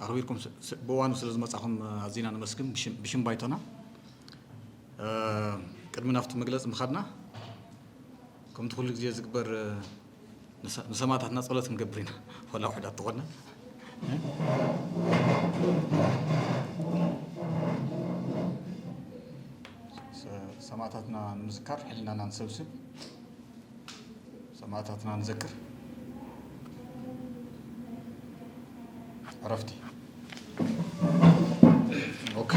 ኣኽቢርኩም ስ- ስ- ብእዋኑ ስለ ዝመጻኹም ኣዚና ነመስግን። ብሽም- ብሽም ባይቶና፣ እ፣ ቅድሚ ናብቲ መግለጺ ምኻድና፣ ከምቲ ኩሉ ግዜ ዝግበር፣ እ፣ ንሰ- ንሰማእታትና ጸሎት ክንገብር ኢና። ዋላ ውሕዳት ተኾንና፣ ሰ- ሰማእታትና ንምዝካር ሕልናና ንሰብስብ። ሰማእታትና ንዘክር። ዕረፍቲ። ኦኬ።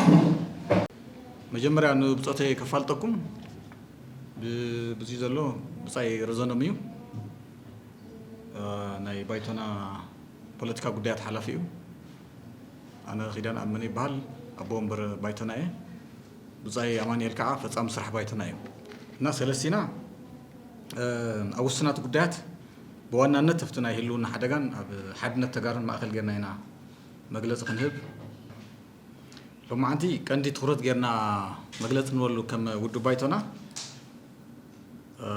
መጀመርያ ንብጾተይ ከፋልጠኩም። ብ- ብዚ ዘሎ ብጻይ ረዘኖም እዩ። እ፣ ናይ ባይቶና ፖለቲካ ጉዳያት ሓላፊ እዩ። ኣነ ኪዳን ኣመነ ይበሃል። ኣቦ ወንበር ባይቶና እየ። ብጻይ ኣማኑኤል ከዓ ፈጻሚ ስራሕ ባይቶና እዩ። እና ሰለስቲና፣ እ፣ ኣብ ውሱናት ጉዳያት ብዋናነት ኣብቲ ናይ ህልውና ሓደጋን ኣብ ሓድነት ተጋሩን ማእከል ጌርና ኢና መግለጺ ክንህብ። ሎማዓንቲ ቀንዲ ትኹረት ጌርና መግለጺ ንበሉ ከም ውድብ ባይቶና፣ እ፣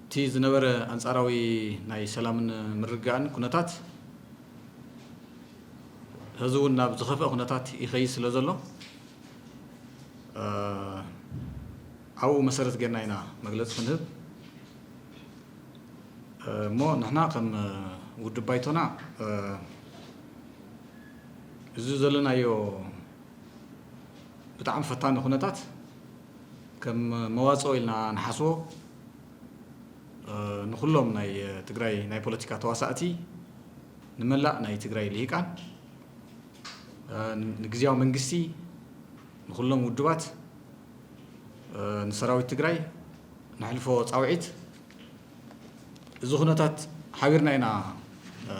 እቲ ዝነበረ ኣንጻራዊ ናይ ሰላምን ምርግጋእን ኩነታት፣ ሕዚ እውን ናብ ዝኸፍአ ኩነታት ይኸይድ ስለ ዘሎ፣ እ፣ ኣብኡ መሰረት ጌርና ኢና መግለጺ ክንህብ። እ፣ እሞ ንሕና ከም፣ እ፣ ውድብ ባይቶና፣ እ፣ እዚ ዘለናዮ ብጣዕሚ ፈታኒ ኩነታት ከም መዋጽኦ ኢልና ንሓስቦ፣ እ፣ ንኹሎም ናይ ትግራይ ናይ ፖለቲካ ተዋሳእቲ፣ ንመላእ ናይ ትግራይ ልሂቃን፣ እ፣ ንግዝያዊ መንግስቲ፣ ንኹሎም ውድባት፣ እ፣ ንሰራዊት ትግራይ ነሕልፎ ጻውዒት፣ እዚ ኩነታት ሓቢርና ኢና፣ እ፣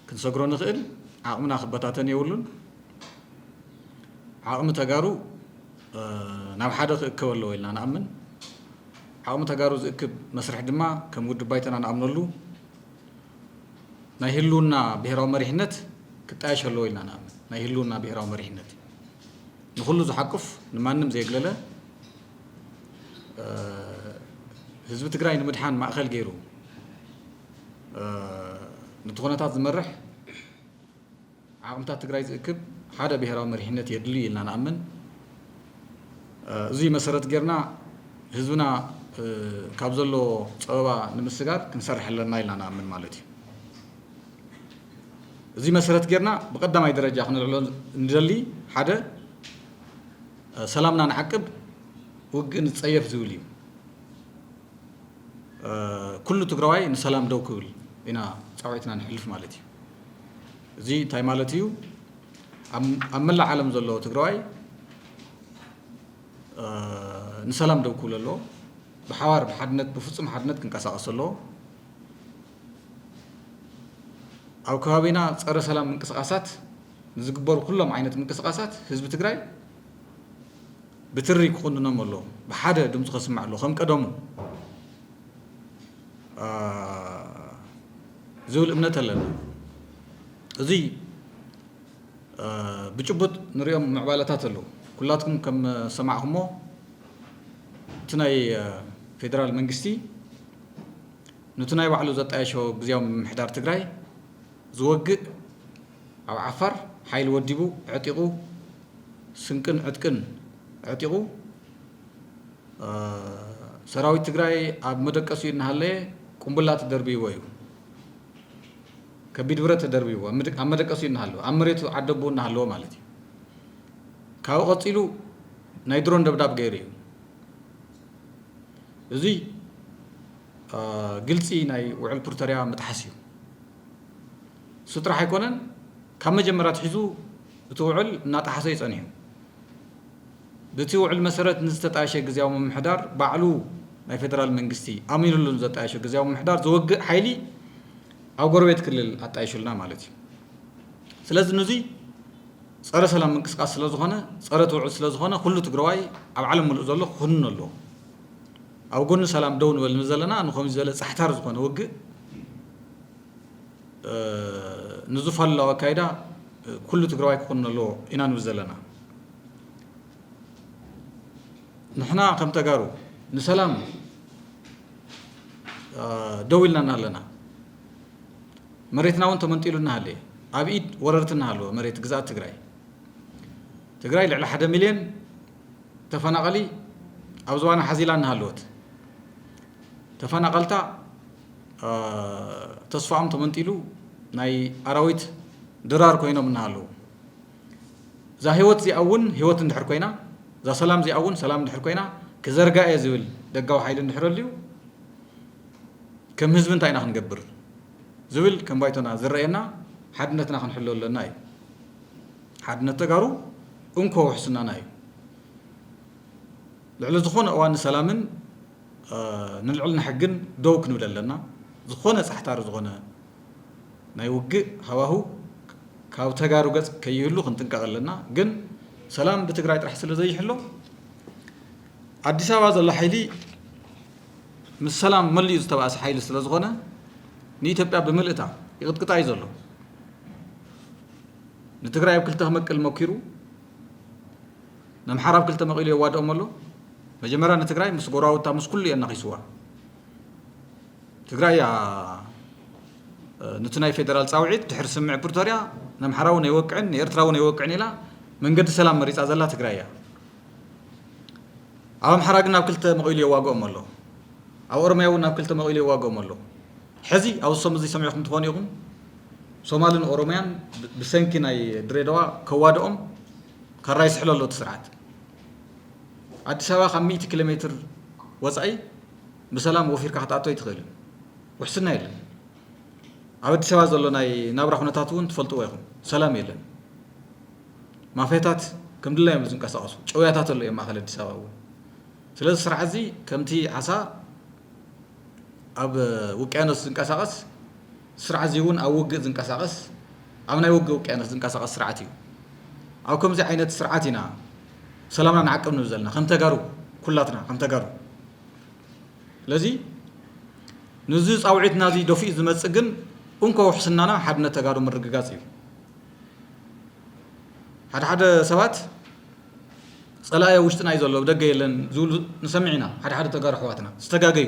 ክንሰግሮ ንኽእል። ዓቕምና ክበታተን የብሉን። ዓቕሚ ተጋሩ፣ እ፣ ናብ ሓደ ክእከብ ኣለዎ ኢልና ንኣምን። ዓቕሚ ተጋሩ ዝእክብ መስርሕ ድማ ከም ውድብ ባይቶና ንኣምነሉ። ናይ ህልውና ብሄራዊ መሪሕነት ክጣየሽ ኣለዎ ኢልና ንኣምን። ናይ ህልውና ብሄራዊ መሪሕነት ንኹሉ ዝሓቁፍ፣ ንማንም ዘየግለለ፣ እ፣ ህዝቢ ትግራይ ንምድሓን ማእኸል ገይሩ፣ እ፣ ነቲ ኩነታት ዝመርሕ፣ ዓቕምታት ትግራይ ዝእክብ ሓደ ብሄራዊ መሪሕነት የድሊ ኢልና ንኣምን። እ፣ እዚ መሰረት ጌርና ህዝብና፣ እ፣ ካብ ዘለዎ ጸበባ ንምስጋር ክንሰርሕ ኣለና ኢልና ንኣምን ማለት እዩ። እዚ መሰረት ጌርና ብቐዳማይ ደረጃ ክነልዕሎ ንደሊ ሓደ፣ እ፣ ሰላምና ንዓቅብ፣ ውግእ ንጸየፍ ዝብል እዩ። እ፣ ኩሉ ትግራዋይ ንሰላም ደው ክብል ኢና ጻውዒትና ንሕልፍ ማለት እዩ። እዚ እንታይ ማለት እዩ? ኣብ ኣብ መላእ ዓለም ዘሎ ትግራዋይ፣ እ፣ ንሰላም ደው ክብል ኣለዎ። ብሓባር ብሓድነት፣ ብፍጹም ሓድነት ክንቀሳቐስ ኣለዎ። ኣብ ከባቢና ጸረ ሰላም ምንቅስቓሳት ንዝግበሩ ኩሎም ዓይነት ምንቅስቓሳት ህዝቢ ትግራይ ብትሪ ክኹንኖም ኣለዎ። ብሓደ ድምፁ ከስምዕ ኣለዎ። ከም ቀደሙ፣ እ፣ ዝብል እምነት ኣለና። እዚ፣ እ፣ ብጭቡጥ ንሪኦም ምዕባለታት ኣለዉ። ኩላትኩም ከም ሰማዕኹሞ፣ እቲ ናይ፣ እ፣ ፌደራል መንግስቲ ነቲ ናይ ባዕሉ ዘጣየሾ ግዝያዊ ምምሕዳር ትግራይ ዝወግእ፣ ኣብ ዓፋር ሓይሊ ወዲቡ፣ ዕጢቑ፣ ስንቅን ዕጥቅን ዕጢቑ፣ እ፣ ሰራዊት ትግራይ ኣብ መደቀሲኡ እናሃለየ ቁምቡላ ተደርቢይዎ እዩ። ከቢድ ብረት ተደርቢይዎ ኣብ መደ-፣ ኣብ መደቀሲኡ እናሃለወ፣ ኣብ መሬቱ ዓደቦኡ እናሃለወ ማለት እዩ። ካብኡ ቀፂሉ ናይ ድሮን ደብዳብ ገይሩ እዩ። እዚ፣ እ፣ ግልፂ ናይ ውዕል ፕሪቶርያ ምጥሓስ እዩ። እሱ ጥራሕ ኣይኮነን፣ ካብ መጀመርያ ኣትሒዙ እቲ ውዕል እናጠሓሰ እዩ ጸኒሑ። ብቲ ውዕል መሰረት ንዝተጣየሸ ግዝያዊ ምምሕዳር ባዕሉ ናይ ፌደራል መንግስቲ ኣሚኑሉ ንዘጣየሾ ግዝያዊ ምምሕዳር ዝወግእ ሓይሊ ኣብ ጎረቤት ክልል ኣጣይሹልና ማለት እዩ። ስለዚ ንዙይ ጸረ ሰላም ምንቅስቃስ ስለ ዝኾነ፣ ጸረ እቲ ውዕል ስለ ዝኾነ፣ ኩሉ ትግራዋይ ኣብ ዓለም ምሉእ ዘሎ ክኹንን ኣለዎ። ኣብ ጎኒ ሰላም ደው ንበል ንዘለና፣ ንኸምዚ ዝበለ ጻሕታር ዝኾነ ውግእ፣ እ፣ ንዝፋልላው ኣካይዳ፣ እ፣ ኩሉ ትግራዋይ ክኹንን ኣለዎ ኢና ንብል ዘለና። ንሕና ከም ተጋሩ ንሰላም፣ እ፣ ደው ኢልና ኣለና። መሬትና እውን ተመንጢሉ እናሃለየ፣ ኣብ ኢድ ወረርቲ እናሃለወ መሬት ግዝኣት ትግራይ፣ ትግራይ ልዕሊ ሓደ ሚልዮን ተፈናቐሊ ኣብ ዝባና ሓዚላ እናሃለወት፣ ተፈናቐልታ ተስፋኦም ተመንጢሉ ናይ ኣራዊት ድራር ኮይኖም እናሃለዉ፣ እዛ ህይወት እዚኣ እውን ህይወት እንድሕር ኮይና፣ እዛ ሰላም እዚኣ እውን ሰላም እንድሕር ኮይና፣ ክዘርጋ እየ ዝብል ደጋዊ ሓይሊ እንድሕር ኣልዩ፣ ከም ህዝቢ እንታይ ኢና ክንገብር ዝብል ከም ባይቶና ዝረኣየና፣ ሓድነትና ክንሕሎ ኣለና እዩ። ሓድነት ተጋሩ እንኮ ውሕስናና እዩ። ልዕሊ ዝኾነ እዋን ንሰላምን ንልዕልና ሕግን ደው ክንብል ኣለና። ዝኾነ ጻሕታሪ ዝኾነ ናይ ውግእ ሃዋሁ ካብ ተጋሩ ገጽ ከይህሉ ክንጥንቀቕ ኣለና። ግን ሰላም ብትግራይ ጥራሕ ስለ ዘይሕሎ፣ ኣዲስ ኣበባ ዘሎ ሓይሊ ምስ ሰላም መሊኡ ዝተባእሰ ሓይሊ ስለ ዝኾነ፣ ንኢትዮጵያ ብምልእታ ይቕጥቅጣ እዩ ዘሎ። ንትግራይ ኣብ ክልተ ክመቅል መኪሩ፣ ነምሓራ ኣብ ክልተ መቒሉ የዋድኦም ኣሎ። መጀመርያ ንትግራይ ምስ ጎረባብታ ምስ ኩሉ እየ ኣናኺስዋ። ትግራይ እያ፣ እ፣ ነቲ ናይ ፌደራል ጻውዒት ድሕሪ ስምምዕ ፕሪቶርያ፣ ነምሓራ እውን ኣይወቅዕን፣ ንኤርትራ እውን ኣይወቅዕን ኢላ መንገዲ ሰላም መሪጻ ዘላ ትግራይ እያ። ኣብ ኣምሓራ ግን ናብ ክልተ መቒሉ የዋግኦም ኣሎ። ኣብ ኦሮምያ እውን ናብ ክልተ መቒሉ የዋግኦም ኣሎ። ሕዚ ኣብ ሶም እዚ ሰሚዕኹም ትኾኑ ኢኹም። ሶማልን ኦሮምያን ብ-፣ ብሰንኪ ናይ ድሬዳዋ ከዋድኦም ካራ ይስሕሎ ኣሎ እቲ ስርዓት። ኣዲስ ኣበባ ካብ ሚእቲ ኪሎ ሜትር ወጻኢ ብሰላም ወፊርካ ክትኣቶ ኣይትኽእልን። ውሕስና የለን። ኣብ ኣዲስ ኣበባ ዘሎ ናይ ናብራ ኩነታት እውን ትፈልጥዎ ኢኹም። ሰላም የለን። ማፍያታት ከም ድላዮም ዝንቀሳቐሱ፣ ጨውያታት ኣሎ እዮም ማእኸል ኣዲስ ኣበባ እውን። ስለዚ ስርዓት እዚ ከምቲ ዓሳ ኣብ ውቅያኖስ ዝንቀሳቐስ፣ ስርዓት እዚ እውን ኣብ ውግእ ዝንቀሳቐስ፣ ኣብ ናይ ውግእ ውቅያኖስ ዝንቀሳቐስ ስርዓት እዩ። ኣብ ከምዚ ዓይነት ስርዓት ኢና ሰላምና ንዓቅብ ንብል ዘለና፣ ከም ተጋሩ፣ ኩላትና ከም ተጋሩ። ስለዚ ንዚ ጻውዒትና እዚ ደፊኡ ዝመጽእ ግን እንኮ ውሕስናና ሓድነት ተጋሩ ምርግጋጽ እዩ። ሓደ ሓደ ሰባት ጸላኢ ኣብ ውሽጥና እዩ ዘሎ፣ ኣብ ደገ የለን ዝብሉ ንሰምዕ ኢና። ሓደ ሓደ ተጋሩ ኣሕዋትና ዝተጋገዩ።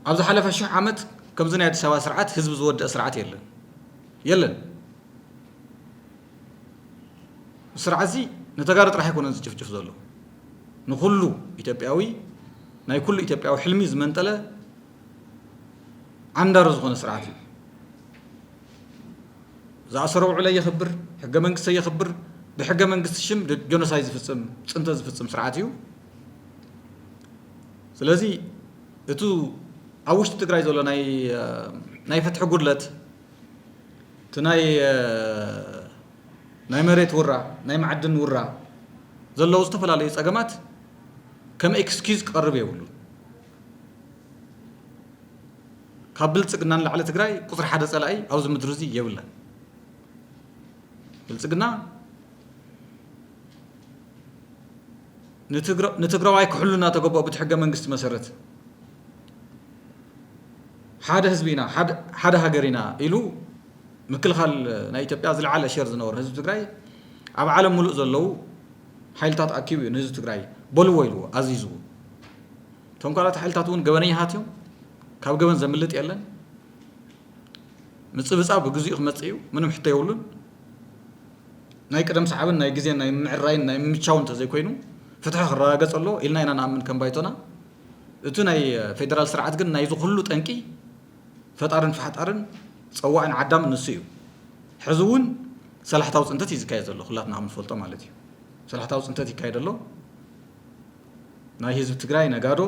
ኣብ ዝሓለፈ ሽሕ ዓመት ከምዚ ናይ ኣዲስ ኣበባ ስርዓት ህዝቢ ዝወደአ ስርዓት የለን። የለን። ስርዓት እዚ ንተጋሩ ጥራሕ ኣይኮነን ዝጭፍጭፍ ዘሎ። ንኹሉ ኢትዮጵያዊ፣ ናይ ኩሉ ኢትዮጵያዊ ሕልሚ ዝመንጠለ ዓንዳሪ ዝኾነ ስርዓት እዩ። ዝኣሰሮ ውዕሎ የኽብር፣ ሕገ መንግስቲ የኽብር፣ ብሕገ መንግስቲ ሽም ድ-፣ ጆኖሳይድ ዝፍጽም፣ ጽንተት ዝፍጽም ስርዓት እዩ። ስለዚ እቱ ኣብ ውሽጢ ትግራይ ዘሎ ናይ፣ እ፣ ናይ ፍትሒ ጉድለት፣ እቲ ናይ፣ እ፣ ናይ መሬት ውራ፣ ናይ መዓድን ውራ፣ ዘለዉ ዝተፈላለዩ ጸገማት ከም ኤክስኪዩዝ ክቐርብ የብሉን። ካብ ብልጽግና ንላዕሊ ትግራይ ቁጽሪ ሓደ ጸላኢ ኣብዚ ምድሪ እዚ የብላን። ብልጽግና ንትግረ-፣ ንትግራዋይ ክሕሉ እናተገበኦ ብቲ ሕገ መንግስቲ መሰረት ሓደ ህዝቢ ኢና፣ ሓደ፣ ሓደ ሃገር ኢና ኢሉ ምክልኻል ናይ ኢትዮጵያ ዝለዓለ ሸር ዝነበሮ ህዝቢ ትግራይ ኣብ ዓለም ሙሉእ ዘለዉ ሓይልታት ኣኪቡ እዩ ንህዝቢ ትግራይ በልዎ ኢልዎ ኣዚዝዎ። እቶም ካልኦት ሓይልታት እውን ገበነኛታት እዮም። ካብ ገበን ዘምልጥ የለን። ምጽብጻብ ብግዚኡ ክመጽእ እዩ። ምንም ሕቶ የብሉን። ናይ ቅደም ሰዓብን ናይ ግዜን ናይ ምዕራይን ናይ ምምቻውን እንተዘይኮይኑ ፍትሒ ክረጋገጽ ኣለዎ ኢልና ኢና ንኣምን ከም ባይቶና። እቲ ናይ ፌደራል ስርዓት ግን ናይዚ ኩሉ ጠንቂ ፈጣርን ፋሕጣርን ጸዋዕን ዓዳምን ንሱ እዩ። ሕዚ እውን ሰላሕታዊ ጽንተት እዩ ዝካየድ ዘሎ፣ ኩላትና ከም ንፈልጦ ማለት እዩ። ሰላሕታዊ ጽንተት ይካየድ ኣሎ። ናይ ህዝቢ ትግራይ ነጋዶ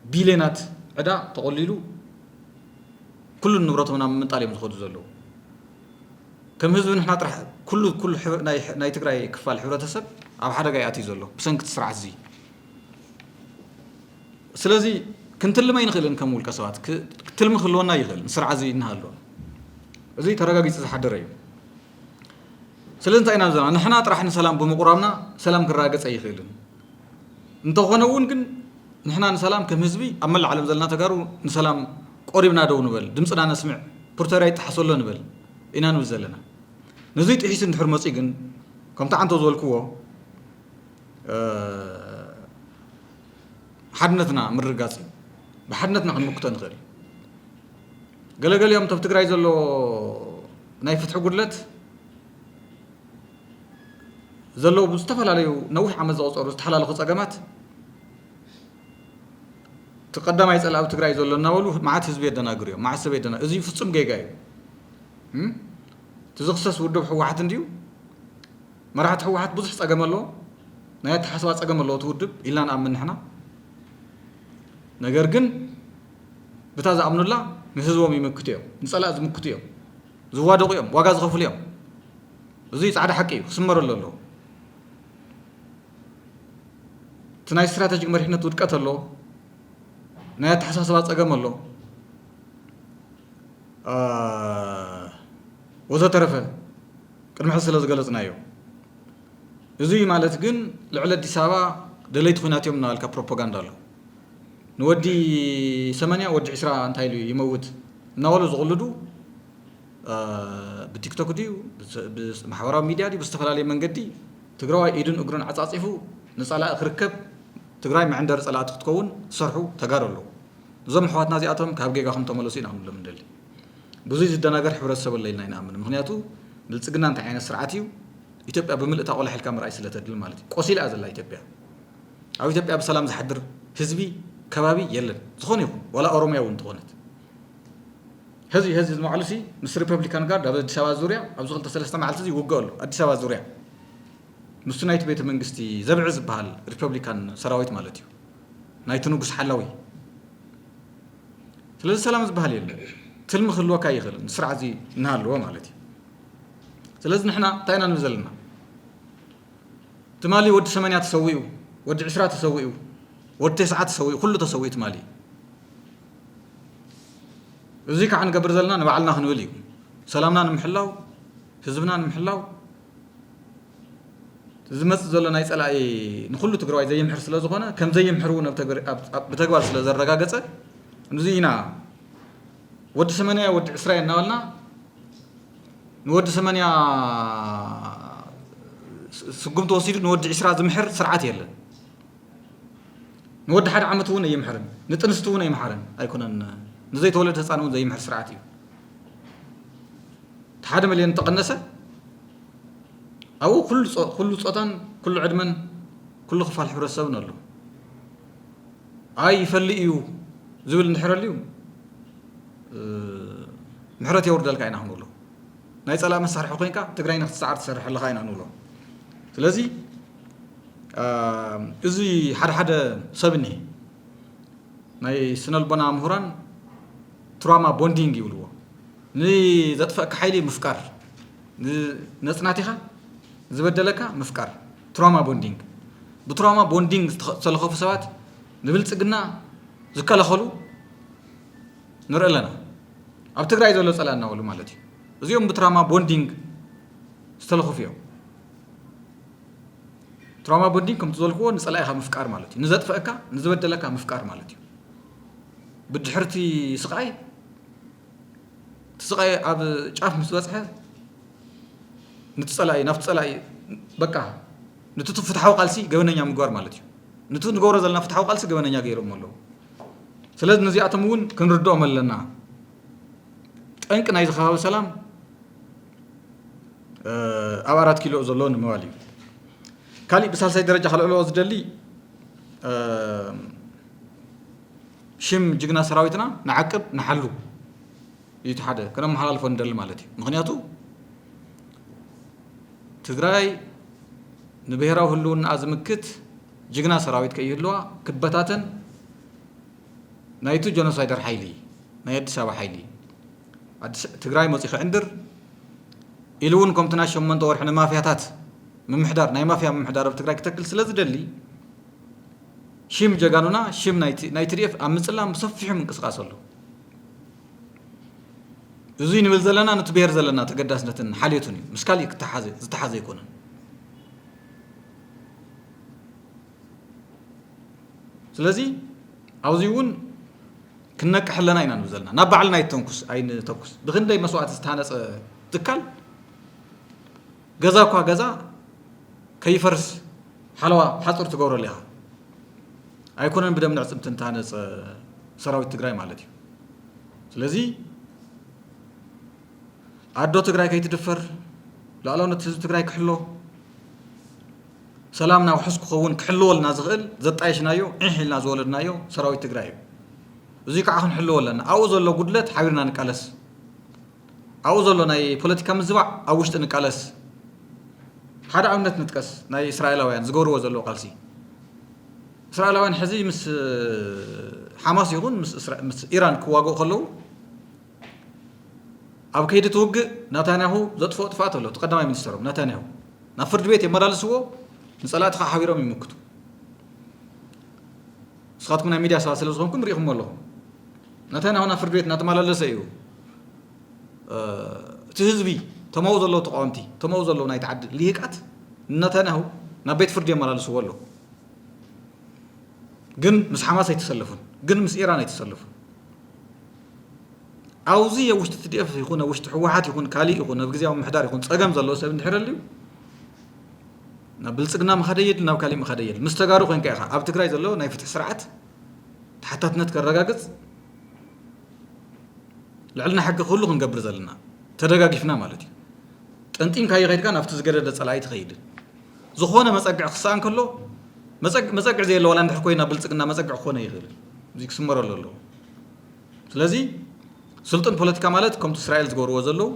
ቢልዮናት ዕዳ ተቖሊሉ ኩሉ ንብረቶም ናብ ምምንጣል እዮም ዝኸዱ ዘለዉ። ከም ህዝቢ ንሕና ጥራሕ ኩሉ፣ ኩሉ ሕብረ-፣ ናይ፣ ናይ ትግራይ ክፋል ሕብረተሰብ ኣብ ሓደጋ እዩ ኣትዩ ዘሎ ብሰንኪ እቲ ስርዓት እዚ። ስለዚ ክንትልም ኣይንኽእልን ከም ውልቀ ሰባት፣ ክ-፣ ትልሚ ክህልወና ይኽእል፣ ንስርዓት እዚ እናሃለወ። እዚ ተረጋጊጹ ዝሓደረ እዩ። ስለዚ እንታይ ኢና ዘለና? ንሕና ጥራሕ ንሰላም ብምቑራብና ሰላም ክረጋገጽ ኣይኽእልን። እንተኾነ እውን ግን ንሕና ንሰላም ከም ህዝቢ ኣብ መላእ ዓለም ዘለና ተጋሩ ንሰላም ቆሪብና ደው ንበል፣ ድምፅና ነስምዕ፣ ፕሪቶርያ ይጠሓስ ኣሎ ንበል ኢና ንብል ዘለና። ነዚ ጥሒሱ እንድሕር መፂኡ ግን ከምቲ ዓንቶ ዝበልክዎ፣ እ፣ ሓድነትና ምርግጋፅ እዩ። ብሓድነትና ክንምክቶ ንኽእል። ገለገሊኦም ኣብ ትግራይ ዘሎ ናይ ፍትሒ ጉድለት፣ ዘለዉ ብዝተፈላለዩ ነዊሕ ዓመት ዘቑጸሩ ዝተሓላለኹ ጸገማት፣ እቲ ቀዳማይ ጸላኢ ኣብ ትግራይ ዘሎ እናበሉ መዓት ህዝቢ የደናግሩ እዮም፣ መዓት ሰብ የደና-፣ እዚ ፍጹም ጌጋ እዩ። እም? እቲ ዝኽሰስ ውድብ ህወሓት እንድዩ፣ መራሕቲ ህወሓት ብዙሕ ጸገም ኣለዎ፣ ናይ ኣተሓሳስባ ጸገም ኣለዎ እቲ ውድብ ኢልና ንኣምን ንሕና። ነገር ግን ብታ ዝኣምኑላ ንህዝቦም ይምክቱ እዮም፣ ንጸላእ ዝምክቱ እዮም፣ ዝዋደቑ እዮም፣ ዋጋ ዝኸፍሉ እዮም። እዚ ጻዕዳ ሓቂ እዩ፣ ክስመረሉ ኣለዎ። እቲ ናይ ስትራተጂክ መሪሕነት ውድቀት ኣሎ፣ ናይ ኣተሓሳስባ ጸገም ኣሎ፣ አ፣ ወዘተረፈ ቅድሚ ሕዚ ስለ ዝገለጽናዮ። እዚ ማለት ግን ልዕሊ ኣዲስ ኣበባ ደለይቲ ኲናት እዮም እናበልካ ፕሮፓጋንዳ ኣሎ። ንወዲ ሰማንያ ወዲ ዕስራ እንታይ ኢሉ ይመውት እናበሉ ዝቕልዱ፣ አ፣ ብቲክቶክ ድዩ፣ ብስ-፣ ብስ-፣ ማሕበራዊ ሚድያ ድዩ፣ ብዝተፈላለየ መንገዲ ትግራዋይ ኢዱን እግሩን ዓጻጺፉ ንጸላኢ ክርከብ፣ ትግራይ መዕንደሪ ጸላእቲ ክትከውን ዝሰርሑ ተጋሩ ኣለዉ። እዞም ኣሕዋትና እዚኣቶም ካብ ጌጋኹም ተመለሱ ኢና ክንብሎም ንደሊ። ብዙይ ዝደናገር ሕብረተሰብ ኣሎ ኢልና ኣይንኣምን። ምኽንያቱ ብልጽግና እንታይ ዓይነት ስርዓት እዩ፣ ኢትዮጵያ ብምልእታ ቆላሕ ኢልካ ምርኣይ ስለ ተድሊ ማለት እዩ። ቆሲላ እያ ዘላ ኢትዮጵያ። ኣብ ኢትዮጵያ ብሰላም ዝሓድር ህዝቢ፣ ከባቢ የለን። ዝኾነ ይኹን፣ ዋላ ኦሮሚያ እውን እንተኾነት። ሕዚ፣ ሕዚ ንባዕሉሲ ምስ ሪፐብሊካን ጋርድ ኣብ ኣዲስ ኣበባ ዙርያ ኣብዚ ክልተ ሰለስተ መዓልቲ እዚ ይውግእ ኣሎ። ኣዲስ ኣበባ ዙርያ ምስቲ ናይቲ ቤተ መንግስቲ ዘብዒ ዝበሃል ሪፐብሊካን ሰራዊት ማለት እዩ። ናይቲ ንጉስ ሓላዊ። ስለዚ ሰላም ዝበሃል የለን። ትልሚ ክህልወካ ይኽእል፣ ንስርዓት እዚ እናሃለወ ማለት እዩ። ስለዚ ንሕና እንታይ ኢና ንብል ዘለና? ትማሊ ወዲ ሰማንያ ተሰዊኡ፣ ወዲ ዕስራ ተሰዊኡ፣ ወዲ ተስዓ ተሰዊኡ፣ ኩሉ ተሰዊኡ ትማሊ። እዚ ከዓ ንገብር ዘለና ንባዕልና ክንብል እዩ። ሰላምና ንምሕላው፣ ህዝብና ንምሕላው፣ ዝመጽእ ዘሎ ናይ ጸላኢ ንኹሉ ትግራዋይ ዘይምሕር ስለ ዝኾነ፣ ከም ዘይምሕር እውን ኣብ ተግባር-፣ ኣብ-፣ ኣብ-፣ ብተግባር ስለ ዘረጋገጸ፣ እዚ ኢና ወዲ ሰማንያ ወዲ ዕስራ እናበልና ንወዲ ሰማንያ ስ-፣ ስጉምቲ ወሲዱ ንወዲ ዕስራ ዝምሕር ስርዓት የለን። ንወዲ ሓደ ዓመት እውን ኣይምሕርን፣ ንጥንስቲ እውን ኣይምሓርን ኣይኮነን፣ ንዘይተወለደ ህፃን እውን ዘይምሕር ስርዓት እዩ። እቲ ሓደ ሚልዮን እንተቐነሰ ኣብኡ ኩሉ ጾ-፣ ኩሉ ጾታን ኩሉ ዕድመን ኩሉ ክፋል ሕብረተሰብን ኣሎ። ኣይ ይፈልእ እዩ ዝብል እንድሕር ኣልዩ፣ እ፣ ምሕረት የውርደልካ ኢና ክንብሎ። ናይ ጸላእ መሳርሒ ኮይንካ ትግራይ ንክትሰዓር ትሰርሕ ኣለኻ ኢና ንብሎ። ስለዚ፣ እ፣ እዚ ሓደ ሓደ ሰብ እኒሄ ናይ ስነልቦና ምሁራን ትራውማ ቦንዲንግ ይብልዎ። ንዘጥፈእካ ሓይሊ ምፍቃር፣ ን-፣ ነጽናቲኻ ዝበደለካ ምፍቃር፣ ትራውማ ቦንዲንግ። ብትራውማ ቦንዲንግ ዝተኸ-፣ ዝተለኸፉ ሰባት ንብልጽግና ዝከላኸሉ ንርኢ ኣለና። ኣብ ትግራይ ዘሎ ጸላእ እናበሉ ማለት እዩ። እዚኦም ብትራውማ ቦንዲንግ ዝተለኸፉ እዮም። ትራውማ ቦንዲንግ ከምቲ ዘልክዎ ንጸላኢኻ ምፍቃር ማለት እዩ። ንዘጥፈእካ፣ ንዝበደለካ ምፍቃር ማለት እዩ። ብድሕርቲ ስቓይ፣ እቲ ስቓይ ኣብ ጫፍ ምስ በጽሐ፣ ንቲ ጸላኢ፣ ናብቲ ጸላኢ፣ በቃ፣ ንቲ ፍትሓዊ ቃልሲ ገበነኛ ምግባር ማለት እዩ። ንቲ ንገብሮ ዘለና ፍትሓዊ ቃልሲ ገበነኛ ገይሮም ኣለዉ። ስለዚ ነዚኣቶም እውን ክንርድኦም ኣለና። ጠንቂ ናይዚ ከባቢ ሰላም፣ እ፣ ኣብ ኣራት ኪሎ ዘሎ ንምባል እዩ። ካሊእ ብሳልሳይ ደረጃ ከልዕሎ ዝደሊ፣ እ፣ ሽም ጅግና ሰራዊትና ንዓቅብ፣ ንሓሉ እዩ። እቲ ሓደ ከነመሓላልፎ ንደሊ ማለት እዩ። ምኽንያቱ ትግራይ ንብሄራዊ ህልውናኣ ዝምክት ጅግና ሰራዊት ከይህልዋ ክበታተን ናይቲ ጀኖሳይደር ሓይሊ፣ ናይ ኣዲስ ኣበባ ሓይሊ፣ ኣዲስ፣ ትግራይ መፂኡ ክዕንድር ኢሉ እውን ከምቲ ናይ ሸሞንተ ወርሒ ንማፍያታት ምምሕዳር፣ ናይ ማፍያ ምምሕዳር ኣብ ትግራይ ክተክል ስለ ዝደሊ፣ ሽም ጀጋኑና፣ ሽም ናይ ቲ-፣ ናይ ቲ ዲ ኤፍ ኣብ ምፅላም ብሰፊሑ ምንቅስቃስ ኣሎ። እዙይ ንብል ዘለና ነቲ ብሄር ዘለና ተገዳስነትን ሓልዮትን እዩ። ምስ ካሊእ ክተሓዘ-፣ ዝተሓዘ ኣይኮነን። ስለዚ ኣብዚ እውን ክንነቅሕ ኣለና ኢና ንብል ዘለና። ናብ ባዕልና ኣይተንኩስ፣ ኣይንተኩስ። ብክንደይ መስዋእቲ ዝተሃነፀ ትካል፣ ገዛ እኳ ገዛ ከይፈርስ ሓለዋ ሓፁር ትገብረሉ ኢኻ። ኣይኮነን ብደም ንዕፅምቲ ዝተሃነፀ ሰራዊት ትግራይ ማለት እዩ። ስለዚ ኣዶ ትግራይ ከይትድፈር፣ ሉዓላውነት ህዝቢ ትግራይ ክሕሎ፣ ሰላምና ውሑስ ክኸውን ክሕልወልና ዝኽእል ዘጣየሽናዮ፣ ዒሕ ኢልና ዝወለድናዮ ሰራዊት ትግራይ እዩ። እዙይ ከዓ ክንሕልዎ ኣለና። ኣብኡ ዘሎ ጉድለት ሓቢርና ንቃለስ። ኣብኡ ዘሎ ናይ ፖለቲካ ምዝባዕ ኣብ ውሽጢ ንቃለስ። ሓደ ኣብነት ንጥቀስ፣ ናይ እስራኤላውያን ዝገብርዎ ዘለዉ ቃልሲ። እስራኤላውያን ሕዚ ምስ ሓማስ ይኹን ምስ እስራ-፣ ምስ ኢራን ክዋግኡ ከለዉ፣ ኣብ ከይዲ እቲ ውግእ ናታንያሁ ዘጥፍኦ ጥፍኣት ኣሎ። እቲ ቀዳማይ ሚኒስተሮም ናታንያሁ ናብ ፍርዲ ቤት የመላልስዎ፣ ንጸላእቲ ከዓ ሓቢሮም ይምክቱ። ንስኻትኩም ናይ ሚድያ ሰባት ስለ ዝኾንኩም ርኢኹሞ ኣለኹም። ናታንያሁ ናብ ፍርዲ ቤት እናተመላለሰ እዩ፣ እ፣ እቲ ህዝቢ፣ ተመው ዘለዉ ተቃወምቲ፣ ተመው ዘለዉ ናይቲ ዓዲ ልሂቃት ናታንያሁ ናብ ቤት ፍርዲ የመላልስዎ ኣለዉ። ግን ምስ ሓማስ ኣይተሰለፉን፣ ግን ምስ ኢራን ኣይተሰለፉን። ኣብዚ ኣብ ውሽጢ ቲ ዲ ኤፍ ይኹን ኣብ ውሽጢ ህወሓት ይኹን ካሊእ ይኹን ኣብ ግዜያዊ ምምሕዳር ይኹን ጸገም ዘለዎ ሰብ እንድሕር ኣልዩ፣ ናብ ብልጽግና ምኻደ የድሊ፣ ናብ ካሊእ ምኻደ የድሊ። ምስ ተጋሩ ኮንካ ኢኻ ኣብ ትግራይ ዘሎ ናይ ፍትሒ ስርዓት ተሓታትነት ከረጋግጽ፣ ልዕልና ሕጊ ኩሉ ክንገብር ዘለና ተደጋጊፍና ማለት እዩ። ጠንጢንካዮ ከይድካ ናብቲ ዝገደደ ጸላኢ ትኸይድ። ዝኾነ መጸግዒ ክሰኣን ከሎ፣ መጸግ-፣ መጸግዒ ዘየለ ዋላ እንድሕር ኮይና ብልጽግና መጸግዒ ክኾነ ይኽእል። እዚ ክስመረሉ ኣለዎ። ስለዚ ስልጡን ፖለቲካ ማለት ከምቲ እስራኤል ዝገብርዎ ዘለዉ፣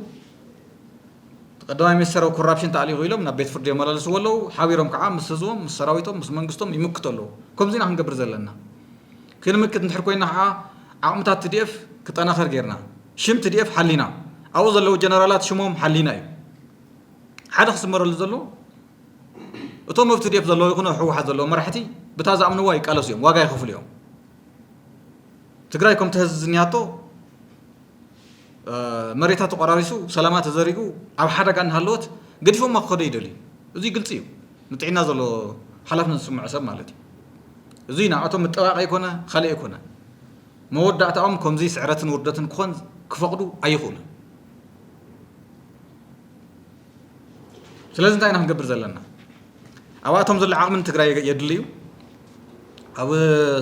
እቲ ቀዳማይ ሚኒስተር ኣብ ኮራፕሽን ተኣሊኹ ኢሎም ናብ ቤት ፍርዲ የመላልስዎ ኣለዉ። ሓቢሮም ከዓ ምስ ህዝቦም፣ ምስ ሰራዊቶም፣ ምስ መንግስቶም ይምክቱ ኣለዉ። ከምዚ ኢና ክንገብር ዘለና። ክንምክት እንድሕር ኮይና ከዓ ዓቕምታት ቲ ዲ ኤፍ ክጠናኸር ጌርና፣ ሽም ቲ ዲ ኤፍ ሓሊና፣ ኣብኡ ዘለዉ ጀነራላት ሽሞም ሓሊና እዩ። ሓደ ክስመረሉ ዘለዎ፣ እቶም ኣብ ቲ ዲ ኤፍ ዘለዉ ይኹኑ ኣብ ህወሓት ዘለዉ መራሕቲ ብታ ዝኣምንዋ ይቃለሱ እዮም፣ ዋጋ ይኸፍሉ እዮም። ትግራይ ከምቲ ሕዚ ዝኒሃቶ፣ እ፣ መሬታ ተቆራሪሱ፣ ሰላማ ተዘሪጉ፣ ኣብ ሓደጋ እናሃለወት ገዲፎማ ክኸዱ ይደልዩ። እዙይ ግልፂ እዩ። ንጥዕና ዘሎ ሓላፍነት ዝስምዖ ሰብ ማለት እዩ። እዙይ ንኣቶም ምጥባቕ ኣይኮነ፣ ካልእ ኣይኮነ። መወዳእታኦም ከምዚ ስዕረትን ውርደትን ክኾን ክፈቕዱ ኣይኽእሉን። ስለዚ እንታይ ኢና ክንገብር ዘለና? ኣብኣቶም ዘሎ ዓቕሚ ንትግራይ የድሊ እዩ። ኣብ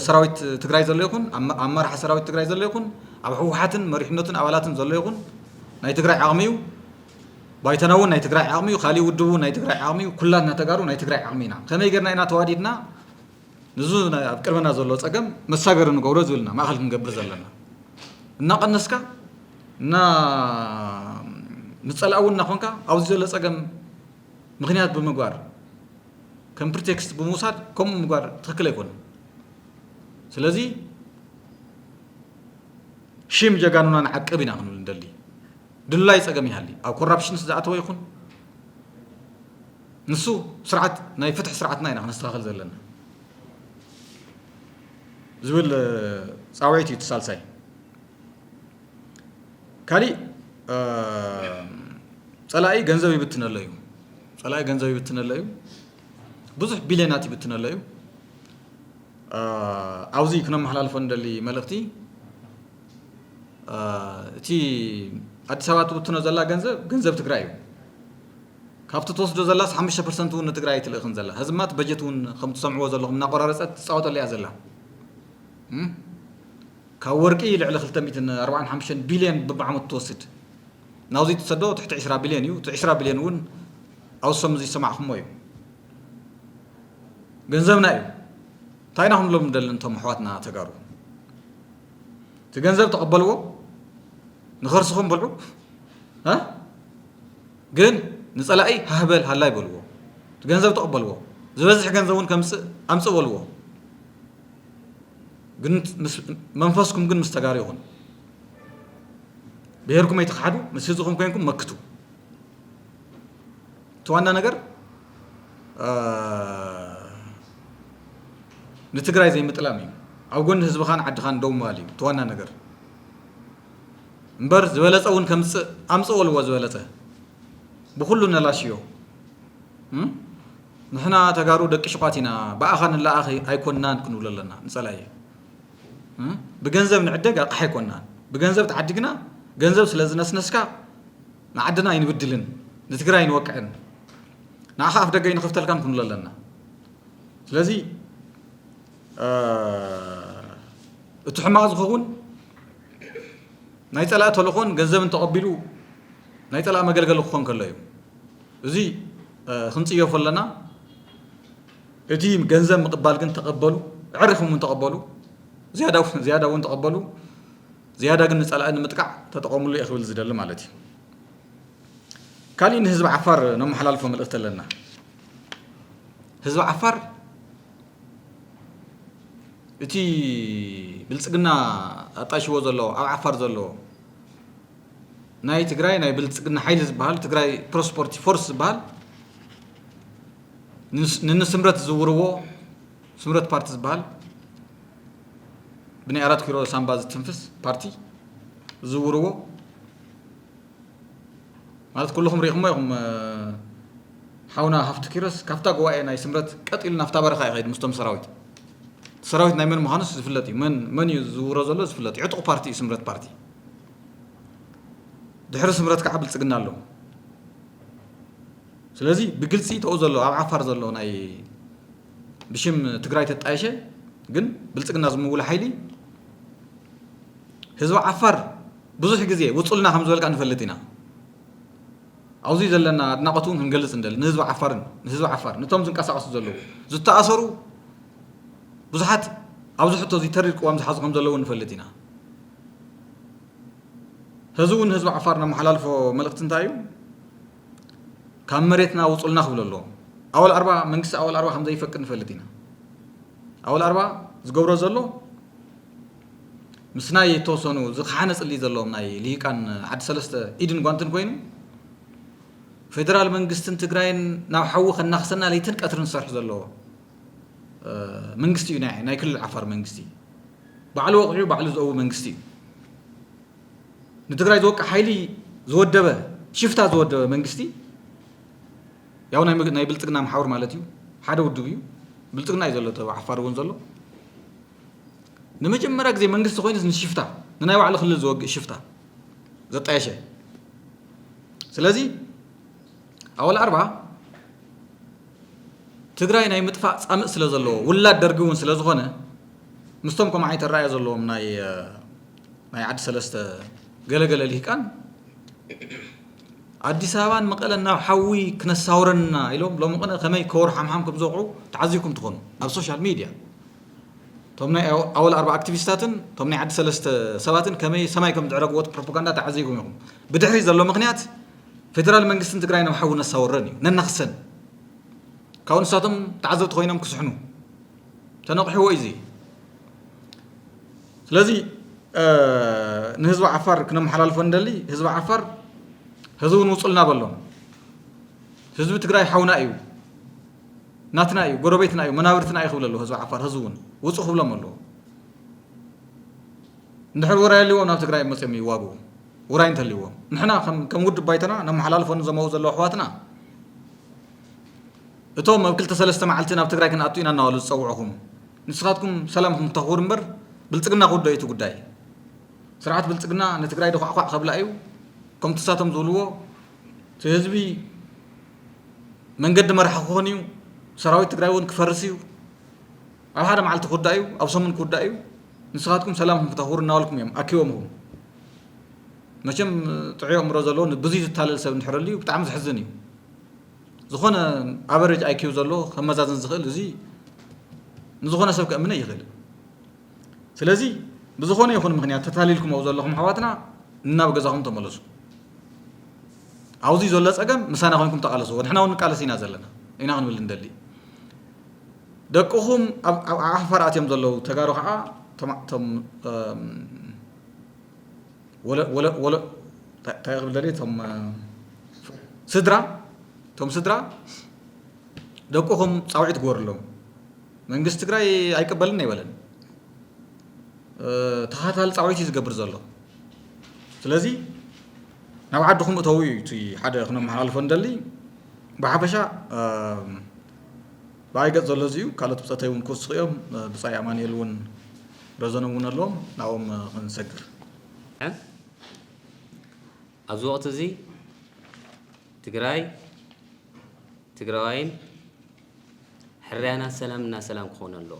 ሰራዊት ትግራይ ዘሎ ይኹን፣ ኣብ ኣመራርሓ ሰራዊት ትግራይ ዘሎ ይኹን፣ ኣብ ህወሓትን መሪሕነቱን ኣባላትን ዘሎ ይኹን፣ ናይ ትግራይ ዓቕሚ እዩ። ባይቶና እውን ናይ ትግራይ ዓቕሚ እዩ። ካሊእ ውድብ እውን ናይ ትግራይ ዓቕሚ እዩ። ኩላትና ተጋሩ ናይ ትግራይ ዓቕሚ ኢና። ከመይ ጌርና ኢና ተዋዲድና ንዙ ናይ-፣ ኣብ ቅድመና ዘሎ ጸገም መሳገሪ ንገብሮ ዝብልና ማእኸል ክንገብር ዘለና። እናቐነስካ፣ እና-፣ ንጸላእ እውን እናኾንካ ኣብዚ ዘሎ ጸገም ምኽንያት ብምግባር፣ ከም ፕሪቴክስት ብምውሳድ ከምኡ ምግባር ትኽክል ኣይኮነን። ስለዚ ሽም ጀጋኑና ንዓቅብ ኢና ክንብል እንደሊ። ድላይ ጸገም ይሃሊ፣ ኣብ ኮራፕሽንስ ዝኣተወ ይኹን፣ ንሱ ስርዓት፣ ናይ ፍትሒ ስርዓትና ኢና ክነስተኻኽል ዘለና ዝብል፣ እ፣ ጻውዒት እዩ እቲ ሳልሳይ። ካሊእ፣ እ፣ ጸላኢ ገንዘብ ይብትነሎ እዩ። ጸላኢ ገንዘብ ይብትነሎ እዩ። ብዙሕ ቢልዮናት ይብትነሎ እዩ። እ፣ ኣብዚ ክነመሓላልፎ እንደሊ መልእኽቲ፣ እ፣ እቲ ኣዲስ ኣበባ ትብትኖ ዘላ ገንዘብ፣ ገንዘብ ትግራይ እዩ። ካብቲ ትወስዶ ዘላስ ሓሙሽተ ፐርሰንት እውን ንትግራይ ኣይትልእኽን ዘላ። ህዝማት በጀት እውን ከም ትሰምዕዎ ዘለኹም እናቆራረጸት ትጻወተሉ እያ ዘላ። እም? ካብ ወርቂ ልዕሊ ክልተ ሚእትን ኣርባዓን ሓሙሽተን ቢልዮን በብዓመቱ ትወስድ። ናብዚ ትሰዶ ትሕቲ ዕስራ ቢልዮን እዩ። እቲ ዕስራ ቢልዮን እውን ኣብ ሰሙን ዝሰማዕኹሞ እዩ። ገንዘብና እዩ። እንታይ ኢና ክንብሎም ንደሊ ነቶም ኣሕዋትና ተጋሩ? እቲ ገንዘብ ተቐበልዎ፣ ንኸርስኹም ብልዑ፣ እ? ግን ንጸላኢ ሃህ በል ሃላይ በልዎ። እቲ ገንዘብ ተቐበልዎ። ዝበዝሕ ገንዘብ እውን ከምጽእ ኣምጽእ በልዎ። ግን ምስ-፣ መንፈስኩም ግን ምስ ተጋሩ ይኹን። ብሄርኩም ኣይትኽሓዱ፣ ምስ ህዝብኹም ኮይንኩም መክቱ። እቲ ዋና ነገር፣ እ፣ ንትግራይ ዘይምጥላም እዩ። ኣብ ጎኒ ህዝብኻን ዓድኻን ደው ምባል እዩ እቲ ዋና ነገር። እምበር ዝበለጸ እውን ከምጽእ ኣምጽእ በልዎ ዝበለጸ። ብኹሉ ነላሽዮ። እም? ንሕና ተጋሩ ደቂ ሽቋት ኢና፣ ብኣኻ ንለኣኽ ኣይኮንናን ክንብሎ ኣለና ንጸላኢ። እም? ብገንዘብ ንዕደግ ኣቕሓ ኣይኮንናን። ብገንዘብ ተዓዲግና፣ ገንዘብ ስለ ዝነስነስካ ንዓድና ኣይንብድልን፣ ንትግራይ ኣይንወቅዕን፣ ንኣኻ ኣፍ ደገ ኣይንኸፍተልካን ክንብሎ ኣለና። ስለዚ፣ እ፣ እቲ ሕማቕ ዝኸውን ናይ ጸላኢ ተልእኾን ገንዘብን ተቐቢሉ ናይ ጸላእ መገልገሊ ክኾን ከሎ እዩ። እዚ ክንጽየፎ ኣለና። እቲ ገንዘብ ምቕባል ግን ተቐበሉ፣ ኣዕሪኹም እውን ተቐበሉ። ዝያዳ ዝያዳ እውን ተቐበሉ። ዝያዳ ግን ንጸላኢ ንምጥቃዕ ተጠቐምሉ እየ ክብል ዝደሊ ማለት እዩ። ካሊእ ንህዝቢ ዓፋር ነመሓላልፎ መልእኽቲ ኣለና። ህዝቢ ዓፋር እቲ ብልጽግና ኣጣይሽዎ ዘሎ ኣብ ዓፋር ዘሎ ናይ ትግራይ ናይ ብልጽግና ሓይሊ ዝበሃል ትግራይ ፕሮስፐርቲ ፎርስ ዝበሃል ንንስምረት ዝዝውርዎ ስምረት ፓርቲ ዝበሃል ብናይ ኣራት ኪሎ ሳምባ ዝትንፍስ ፓርቲ ዝዝውርዎ ማለት ኩልኹም ሪኢኹሞ ኢኹም። ሓውና ሃፍቱ ኪሮስ ካብታ ጉባኤ ናይ ስምረት ቀጥ ኢሉ ናብታ በረኻ ይኸይድ ምስቶም ሰራዊት። ሰራዊት ናይ መን ምዃኑስ ዝፍለጥ እዩ። መን መን እዩ ዝዝውሮ ዘሎ ዝፍለጥ እዩ። ዕጡቕ ፓርቲ እዩ ስምረት ፓርቲ። ድሕሪ ስምረት ከዓ ብልጽግና ኣሎ። ስለዚ ብግልፂ ተኡ ዘሎ ኣብ ዓፋር ዘሎ ናይ ብሽም ትግራይ ተጣየሸ ግን ብልጽግና ዝምውለ ሓይሊ ህዝቢ ዓፋር ብዙሕ ግዜ ውጹልና ከም ዝበልካ ንፈልጥ ኢና። ኣብዚ ዘለና ኣድናቆት እውን ክንገልጽ እንደሊ ንህዝቢ ዓፋርን ንህዝቢ ዓፋር ንቶም ዝንቀሳቀሱ ዘለዉ ዝተኣሰሩ ብዙሓት ኣብዚ ሕቶ እዚ ተሪር ቅዋም ዝሓዙ ከም ዘለዉ ንፈልጥ ኢና። ሕዚ እውን ህዝቢ ዓፋር ነመሓላልፎ መልእኽቲ እንታይ እዩ? ካብ መሬትና ውጹልና ክብሎ ኣለዎ። ኣወል ኣርባ መንግስቲ ኣወል ኣርባ ከም ዘይፈቅድ ንፈልጥ ኢና። ኣወል ኣርባ ዝገብሮ ዘሎ ምስ ናይ የተወሰኑ ዝኸሓነ ጽልኢ ዘለዎም ናይ ልሂቃን ዓዲ ሰለስተ ኢድን ጓንትን ኮይኑ ፌደራል መንግስትን ትግራይን ናብ ሓዊ ከናኽሰና ለይትን ቀትርን ዝሰርሕ ዘሎ መንግስቲ እዩ። ናይ ክልል ዓፋር መንግስቲ ባዕሉ ወቂዑ ባዕሉ ዝእዊ መንግስቲ እዩ። ንትግራይ ዝወቅዕ ሓይሊ ዝወደበ ሽፍታ ዝወደበ መንግስቲ ያው ናይ ብልፅግና መሓውር ማለት እዩ። ሓደ ውድብ እዩ። ብልፅግና እዩ ዘሎ ዓፋር እውን ዘሎ ንመጀመርያ ግዜ መንግስቲ ኮይኑስ ንሽፍታ ንናይ ባዕሉ ክልል ዝወግእ ሽፍታ ዘጣየሸ። ስለዚ ኣወል ኣርባ ትግራይ ናይ ምጥፋእ ፃምእ ስለ ዘለዎ ውላድ ደርጊ እውን ስለ ዝኾነ ምስቶም ከምዓይ ተረኣየ ዘለዎም ናይ ናይ ዓዲ ሰለስተ ገለገለ ልሂቃን ኣዲስ ኣበባን መቐለን ናብ ሓዊ ክነሳውረና ኢሎም ሎሚ ቅነ ከመይ ከወር ሓምሓም ከም ዘውቕዑ ተዓዚብኩም ትኾኑ ኣብ ሶሻል ሚድያ። እቶም ናይ ኣወል ኣርባ ኣክቲቪስታትን እቶም ናይ ዓዲ ሰለስተ ሰባትን ከመይ ሰማይ ከም ዝዕረግዎ ፕሮፓጋንዳ ተዓዚብኩም ኢኹም። ብድሕሪ ዘሎ ምክንያት ፌደራል መንግስትን ትግራይ ናብ ሓዊ ነሳውረን እዩ ነናኽሰን። ካብኡ ንሳቶም ተዓዘብቲ ኮይኖም ክስሕኑ ተነቕሕዎ እዩ እዚ። ስለዚ ንህዝቢ ዓፋር ክነመሓላልፎ እንደሊ ህዝቢ ዓፋር ህዝቢ እውን ውፁልና በሎም። ህዝቢ ትግራይ ሓውና እዩ፣ ናትና እዩ፣ ጎረቤትና እዩ፣ መናብርትና እዩ ክብል ኣለዎ ህዝቢ ዓፋር። ህዝቢ እውን ውፁ ክብሎም ኣለዎ። እንድሕር ውራይ ኣልዎም ናብ ትግራይ መፅኦም ይዋግኡ። ውራይ እንተልዎም ንሕና ከም ውድብ ባይቶና ነመሓላልፎ ንዘመው ዘለዉ ኣሕዋትና እቶም ኣብ ክልተ ሰለስተ መዓልቲ ናብ ትግራይ ክንኣቱ ኢና እናበሉ ዝፀውዑኹም ንስኻትኩም ሰላምኩም ክተኽብሩ እምበር ብልፅግና ክውዶ እዩ እቲ ጉዳይ። ስርዓት ብልፅግና ንትግራይ ድኳዕኳዕ ከብላ እዩ። ከምቲ ንሳቶም ዝብልዎ እቲ ህዝቢ መንገዲ መራሒ ክኾን እዩ። ሰራዊት ትግራይ እውን ክፈርስ እዩ። ኣብ ሓደ መዓልቲ ክውዳእ እዩ፣ ኣብ ሰሙን ክውዳእ እዩ። ንስኻትኩም ሰላምኩም ክተኽብሩ እናበልኩም እዮም ኣኪቦምኹም። መቸም ጥዑይ ኣእምሮ ዘለዎ ብዙይ ዝታለል ሰብ እንድሕር ኣልዩ ብጣዕሚ ዘሕዝን እዩ። ዝኾነ ኣቨሬጅ ኣይኪው ዘለዎ ከመዛዝን ዝኽእል እዚ ንዝኾነ ሰብ ከእምነ ይኽእል። ስለዚ ብዝኾነ ይኹን ምኽንያት ተታሊልኩም ኣብኡ ዘለኹም ኣሕዋትና ናብ ገዛኹም ተመለሱ። ኣብዚ ዘሎ ፀገም ምሳና ኮይንኩም ተቃለስዎ። ንሕና እውን ንቃለስ ኢና ዘለና ኢና ክንብል እንደሊ። ደቅኹም ኣብ ዓፋር ኣትዮም ዘለዉ ተጋሩ ከዓ ቶም እንታይ ክብል ደልየ እቶም ስድራ እቶም ስድራ ደቅኹም ፃውዒት ግበሩሎም። መንግስቲ ትግራይ ኣይቅበልን ኣይበለን። ተኸታታሊ ፃውዒት እዩ ዝገብር ዘሎ። ስለዚ ናብ ዓድኹም እተው እዩ እቲ ሓደ ክነመሓላልፎ እንደሊ። ብሓፈሻ ብኣይ ገፅ ዘሎ እዚ እዩ። ካልኦት ብፀተይ እውን ክወስኹ እዮም። ብፃይ ኣማንኤል እውን ረዘኖም እውን ኣለዎም። ናብኦም ክንሰግር ኣብዚ ወቕቲ እዚ ትግራይ ትግራዋይን ሕርያና ሰላም እና ሰላም ክኾን ኣለዎ።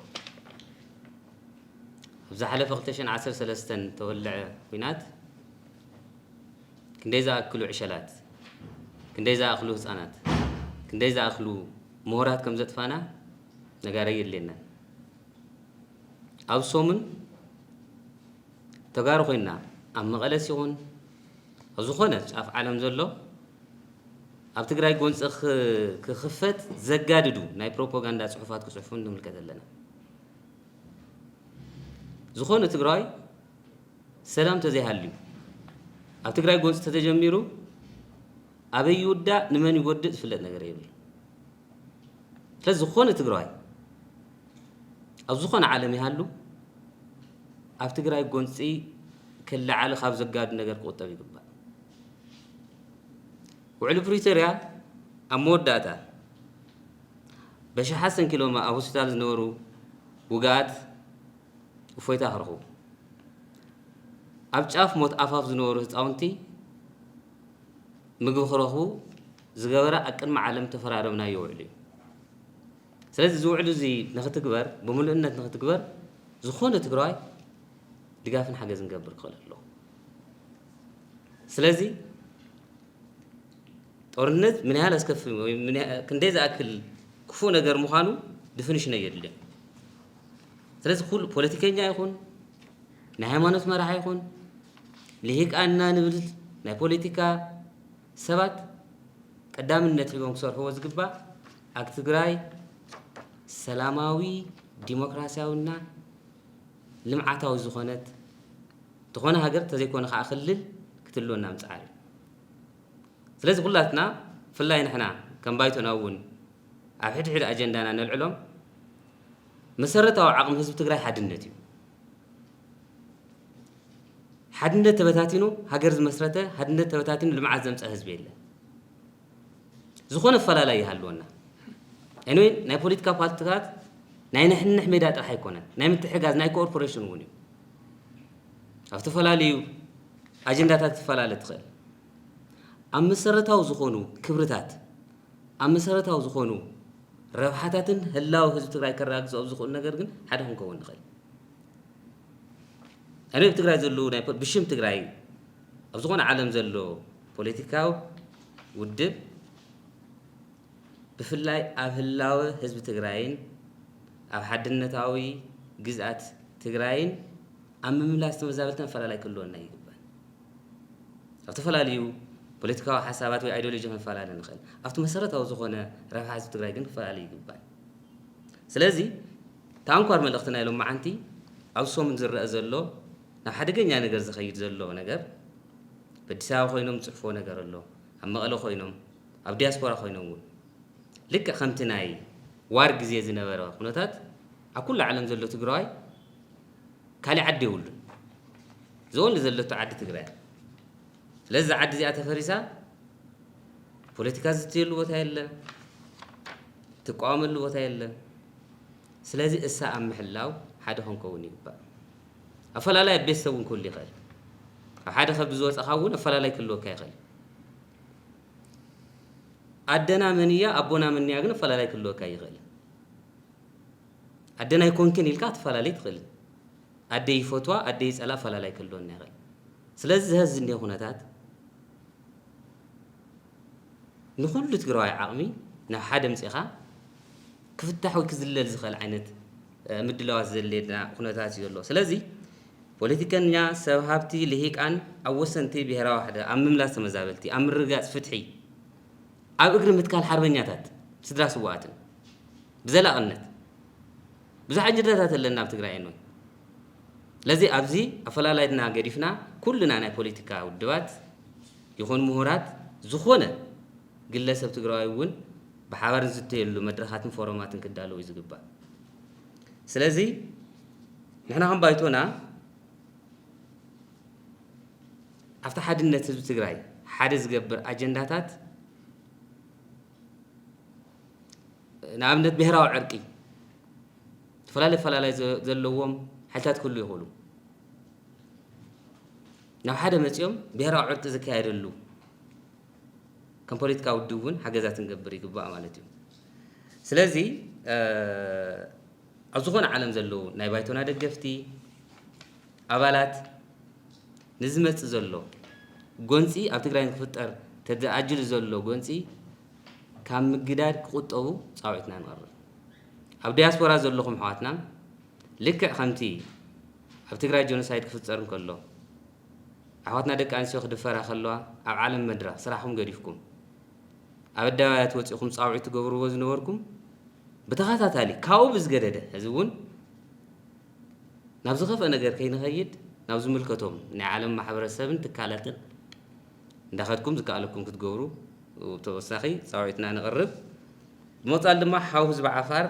ኣብ ዝሓለፈ ክልተ ሽሕን ዓሰርተ ሰለስተን ተወልዐ ኲናት ክንደይ ዝኣክሉ ዕሸላት፣ ክንደይ ዝኣክሉ ህፃናት፣ ክንደይ ዝኣክሉ ምሁራት ከም ዘጥፋና ነጋሪ የድልየናን። ኣብ ሰሙን ተጋሩ ኮይና ኣብ መቐለስ ይኹን ኣብ ዝኾነ ጫፍ ዓለም ዘሎ ኣብ ትግራይ ጎንፂ ክ- ክኽፈት ዘጋድዱ ናይ ፕሮፓጋንዳ ፅሑፋት ክፅሕፉ ንምልከት ኣለና። ዝኾነ ትግራዋይ ሰላም ተዘይሃልዩ ኣብ ትግራይ ጎንፂ ተተጀሚሩ ኣበይ ይውዳእ ንመን ይጎድእ ዝፍለጥ ነገር የብሉ። ስለዚ ዝኾነ ትግራዋይ ኣብ ዝኾነ ዓለም ይሃሉ ኣብ ትግራይ ጎንፂ ክለዓል ካብ ዘጋዱ ነገር ክቁጠብ ይግባእ። ውዕሊ ፕሪቶርያ ኣብ መወዳእታ በሽሓት ሰንኪሎም ኣብ ሆስፒታል ዝነበሩ ውግኣት እፎይታ ክረኽቡ፣ ኣብ ጫፍ ሞት ኣፋፍ ዝነበሩ ህፃውንቲ ምግቢ ክረኽቡ ዝገበረ ኣብ ቅድሚ ዓለም ተፈራረምናዮ ውዕሊ እዩ። ስለዚ እዚ ውዕሊ እዚ ንኽትግበር፣ ብምሉእነት ንኽትግበር ዝኾነ ትግራዋይ ድጋፍን ሓገዝን ክገብር ክኽእል ኣለዎ። ስለዚ ጦርነት ምን ያህል ኣስከፊ ወይ ምን ያህል ክንደይ ዝኣክል ክፉእ ነገር ምዃኑ ድፍንሽን ኣየድልዮን። ስለዚ ኩሉ ፖለቲከኛ ይኹን ናይ ሃይማኖት መራሒ ይኹን ልሂቃና ንብል ናይ ፖለቲካ ሰባት ቀዳምነት ሂቦም ክሰርሕዎ ዝግባእ ኣብ ትግራይ ሰላማዊ ዲሞክራሲያዊና ልምዓታዊ ዝኾነት ዝኾነ ሃገር ተዘይኮነ ከዓ ክልል ክትልወና ምፅዓር እዩ። ስለዚ ኩላትና ብፍላይ ንሕና ከም ባይቶና እውን ኣብ ሕድሕድ ኣጀንዳና ነልዕሎም መሰረታዊ ዓቕሚ ህዝቢ ትግራይ ሓድነት እዩ። ሓድነት ተበታቲኑ ሃገር ዝመስረተ፣ ሓድነት ተበታቲኑ ልምዓት ዘምፀ ህዝቢ የለን። ዝኾነ ኣፈላላይ ይሃልወና። Anyway ናይ ፖለቲካ ፓርቲታት ናይ ንሕንሕ ሜዳ ጥራሕ ኣይኮነን፣ ናይ ምትሕጋዝ ናይ ኮኦርፖሬሽን እውን እዩ። ኣብ ዝተፈላለዩ ኣጀንዳታት ትፈላለ ትኽእል። ኣብ መሰረታዊ ዝኾኑ ክብርታት ኣብ መሰረታዊ ዝኾኑ ረብሓታትን ህላው ህዝቢ ትግራይ ከረጋግፁ ኣብ ዝኽእሉ ነገር ግን ሓደ ክንከውን ንኽእል። ኣነ ኣብ ትግራይ ዘለዉ ናይ ፖ- ብሽም ትግራይ ኣብ ዝኾነ ዓለም ዘሎ ፖለቲካዊ ውድብ ብፍላይ ኣብ ህላወ ህዝቢ ትግራይን ኣብ ሓድነታዊ ግዝኣት ትግራይን ኣብ ምምላስ ተመዛበልትን ኣፈላላይ ክህልወና ይግባእ። ኣብ ዝተፈላለዩ ፖለቲካዊ ሓሳባት ወይ ኣይዲዮሎጂ ክንፈላለ ንኽእል፣ ኣብቲ መሰረታዊ ዝኾነ ረብሓ ህዝቢ ትግራይ ግን ክፈላለ ይግባእ። ስለዚ እቲ ኣንኳር መልእኽቲ ናይ ሎማዓንቲ ኣብዚ ሰሙን ዝረአ ዘሎ ናብ ሓደገኛ ነገር ዝኸይድ ዘሎ ነገር በዲስ ኣበባ ኮይኖም ዝፅሕፍዎ ነገር ኣሎ፣ ኣብ መቐለ ኮይኖም ኣብ ዲያስፖራ ኮይኖም እውን ልክዕ ከምቲ ናይ ዋር ግዜ ዝነበረ ኩነታት ኣብ ኩሉ ዓለም ዘሎ ትግራዋይ ካሊእ ዓዲ የብሉን። ዘወል ዘለቶ ዓዲ ትግራይ። ስለዚ እዛ ዓዲ እዚኣ ተፈሪሳ ፖለቲካ ዝትየሉ ቦታ የለ፣ ትቃወመሉ ቦታ የለ። ስለዚ እሳ ኣብ ምሕላው ሓደ ክንከውን ይግባእ። ኣፈላላይ ኣብ ቤተሰብ እውን ክህሉ ይኽእል። ካብ ሓደ ከብዲ ዝወፀኻ እውን ኣፈላላይ ክህልወካ ይኽእል። ኣደና መን እያ ኣቦና መን እያ ግን ኣፈላላይ ክህልወካ ይኽእል። ኣደና ኣይኮንክን ኢልካ ክትፈላለይ ትኽእል። ኣደይ ይፈትዋ ኣደይ ይፀላ ኣፈላላይ ክህልወና ይኽእል። ስለዚ ዝሀዚ እንደ ኩነታት ንኹሉ ትግራዋይ ዓቕሚ ናብ ሓደ ምፅኻ ክፍታሕ ወይ ክዝለል ዝኽእል ዓይነት ምድላዋት ዘድልየና ኩነታት እዩ ዘሎ። ስለዚ ፖለቲከኛ፣ ሰብ ሃብቲ፣ ልሂቃን ኣብ ወሰንቲ ብሄራዊ ዋሕደ ኣብ ምምላስ ተመዛበልቲ ኣብ ምርግጋፅ ፍትሒ ኣብ እግሪ ምትካል ሓርበኛታት ስድራ ስዋኣትን ብዘላቕነት ብዙሕ ኣጀንዳታት ኣለና ኣብ ትግራይ። ስለዚ ኣብዚ ኣፈላላይና ገዲፍና ኩልና ናይ ፖለቲካ ውድባት ይኹን ምሁራት ዝኾነ ግለሰብ ትግራዋይ እውን ብሓባር ዝዝተየሉ መድረኻትን ፎረማትን ክዳለዉ እዩ ዝግባእ። ስለዚ ንሕና ከም ባይቶና ኣብቲ ሓድነት ህዝቢ ትግራይ ሓደ ዝገብር ኣጀንዳታት ንኣብነት ብሄራዊ ዕርቂ ዝተፈላለዩ ኣፈላላይ ዘለዎም ሓይልታት ክህሉ ይኽእሉ። ናብ ሓደ መፂኦም ብሄራዊ ዕርቂ ዝካየደሉ ከም ፖለቲካ ውድብ እውን ሓገዛት ክንገብር ይግባእ ማለት እዩ። ስለዚ ኣብ ዝኾነ ዓለም ዘለዉ ናይ ባይቶና ደገፍቲ ኣባላት ንዝመፅእ ዘሎ ጎንፂ ኣብ ትግራይ ንክፍጠር ተኣጅሉ ዘሎ ጎንፂ ካብ ምግዳድ ክቁጠቡ ፃውዒትና ንቐርብ። ኣብ ዲያስፖራ ዘለኹም ኣሕዋትና፣ ልክዕ ከምቲ ኣብ ትግራይ ጀኖሳይድ ክፍፀር እንከሎ ኣሕዋትና ደቂ ኣንስትዮ ክድፈራ ከለዋ፣ ኣብ ዓለም መድረኽ ስራሕኩም ገዲፍኩም ኣብ ኣደባባያት ወፂኹም ፃውዒት ትገብርዎ ዝነበርኩም፣ ብተኸታታሊ ካብኡ ብዝገደደ፣ ሕዚ እውን ናብ ዝኸፍአ ነገር ከይንኸይድ፣ ናብ ዝምልከቶም ናይ ዓለም ማሕበረሰብን ትካላትን እንዳኸድኩም ዝከኣለኩም ክትገብሩ ብተወሳኺ ፃውዒትና ነቕርብ። ብምቕፃል ድማ ሓው ህዝቢ ዓፋር፣